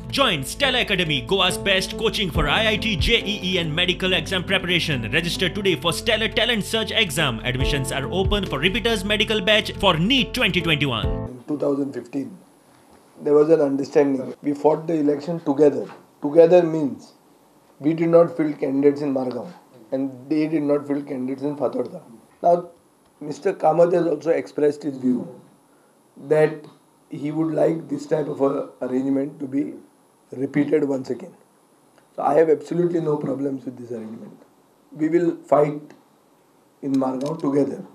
Join Stella Academy, Goa's best coaching for IIT, JEE and medical exam preparation. Register today for Stellar Talent Search exam. Admissions are open for repeaters medical batch for NEET 2021. In 2015, there was an understanding. We fought the election together. Together means we did not field candidates in Margao and they did not field candidates in Fatorda. Now, Mr. Kamath has also expressed his view that he would like this type of a arrangement to be repeated once again. So I have absolutely no problems with this arrangement. We will fight in Margao together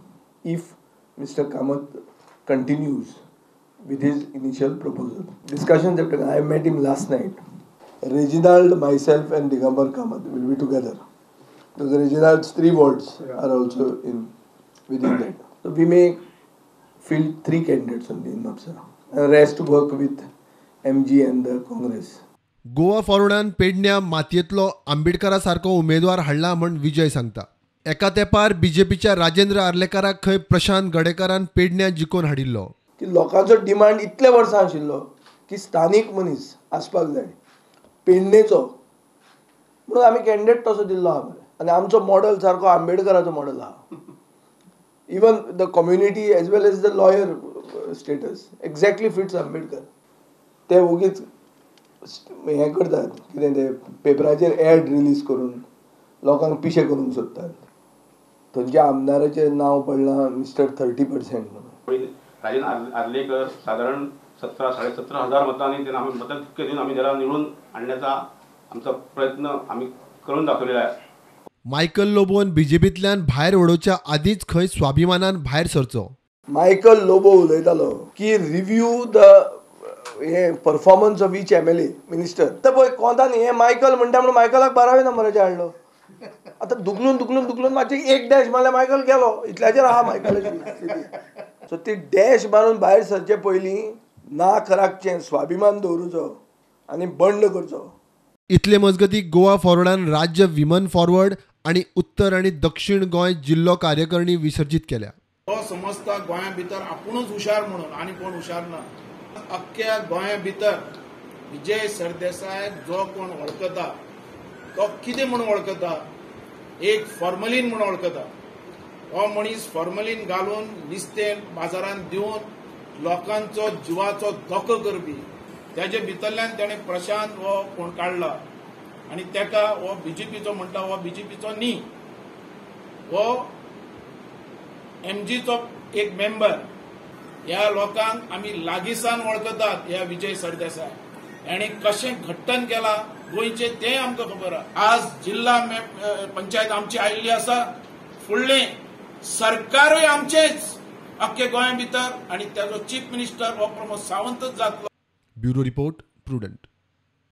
if Mr. Kamath continues with his initial proposal. Discussions have taken. I met him last night. Reginald, myself and Digambar Kamath will be together. Because Reginald's 3 wards are also in within that. So we may field 3 candidates only in Mapsa and rest work with MG and the Congress. Goa फॉरवर्डान पेडण्या मातयेंतलो आंबेडकरा सारको उमेदवार हाडला म्हण विजय सांगता. एका तेंपार बीजेपीच्या राजेंद्र आर्लेकाराक खंय प्रशांत गडेकारान पेडण्या जिखोवन हाडिल्लो. की लोकांचो डिमांड इतले वर्सां आशिल्लो की स्थानीक मनीस आसपाक जाय पेडणेचो, म्हणून आमी कॅन्डिडेट तसो दिल्लो आहा मरे. आनी आमचो मॉडल सारको आंबेडकराचो मॉडल आहा. Even the community as well as the lawyer status exactly fits Ambedkar. ते वोगीच हें करतात कितें ते पेपराचेर एड रिलीज करून लोकांक पिशे करूंक सोदतात. थंयच्या आमदाराचें नांव पडलां मिस्टर 30% म्हणून. राजेंद्र आर्लेकर साधारण 17 17.5 हजार मतांनी त्यांना आम्ही मताधिक्य दिवन आम्ही त्याला निवडून आणण्याचा आमचा प्रयत्न आम्ही करून दाखवलेला आहे. मायकल लोबोन बीजेपींतल्यान भायर उडोवच्या आदींच खंय स्वाभिमानान भायर सरचो. मायकल लोबो उलयतालो की रिव्यू the हे performance of each MLA minister. तर पळय कोंतान हे मायकल म्हणटा म्हणून मायकलाक 12व्या नंबराचेर हाडलो. आतां दुखलून दुखलून दुखलून मातशें एक डॅश मारल्यार मायकल गेलो, इतल्याचेर आहा मायकलाची स्थिती. सो ती डॅश मारून भायर सरचे पयलीं नाक राखचें, स्वाभिमान दवरुचो आनी बंड करचो. इतले मजगती गोवा फॉरवर्डान राज्य विमन फॉरवर्ड आनी उत्तर आनी दक्षिण गोंय जिल्लो कार्यकारिणी विसर्जीत केल्या. तो समजता गोंया भितर आपुणूच हुशार म्हणून आनी कोण हुशार ना. अख्ख्या गोंया भितर विजय सरदेसाय जो कोण वळखता तो कितें म्हणून वळखता, एक फॉर्मलीन म्हणून वळखता. हो मनीस फॉर्मलीन घालून निस्तें बाजारांत दिवन लोकांचो जिवाचो धोको करपी. त्याचे भितरल्यान ताणें प्रशांत हो कोण काडला आनी ताका हो बीजेपीचो म्हणटा. हो बीजेपीचो न्ही, हो एमजीचो एक मेंबर. ह्या लोकांक आमी लागींसान वळखतात. ह्या विजय सरदेसाय आनी कशें घट्टन केलां गोंयचें तें आमकां खबर आसा. आज जिल्हा पंचायत आमची आयिल्ली आसा, फुडलें सरकारूय आमचेच अख्खे गोंया भितर आनी ताजो चीफ मिनिस्टर हो प्रमोद सावंतच जातलो. Bureau report, Prudent.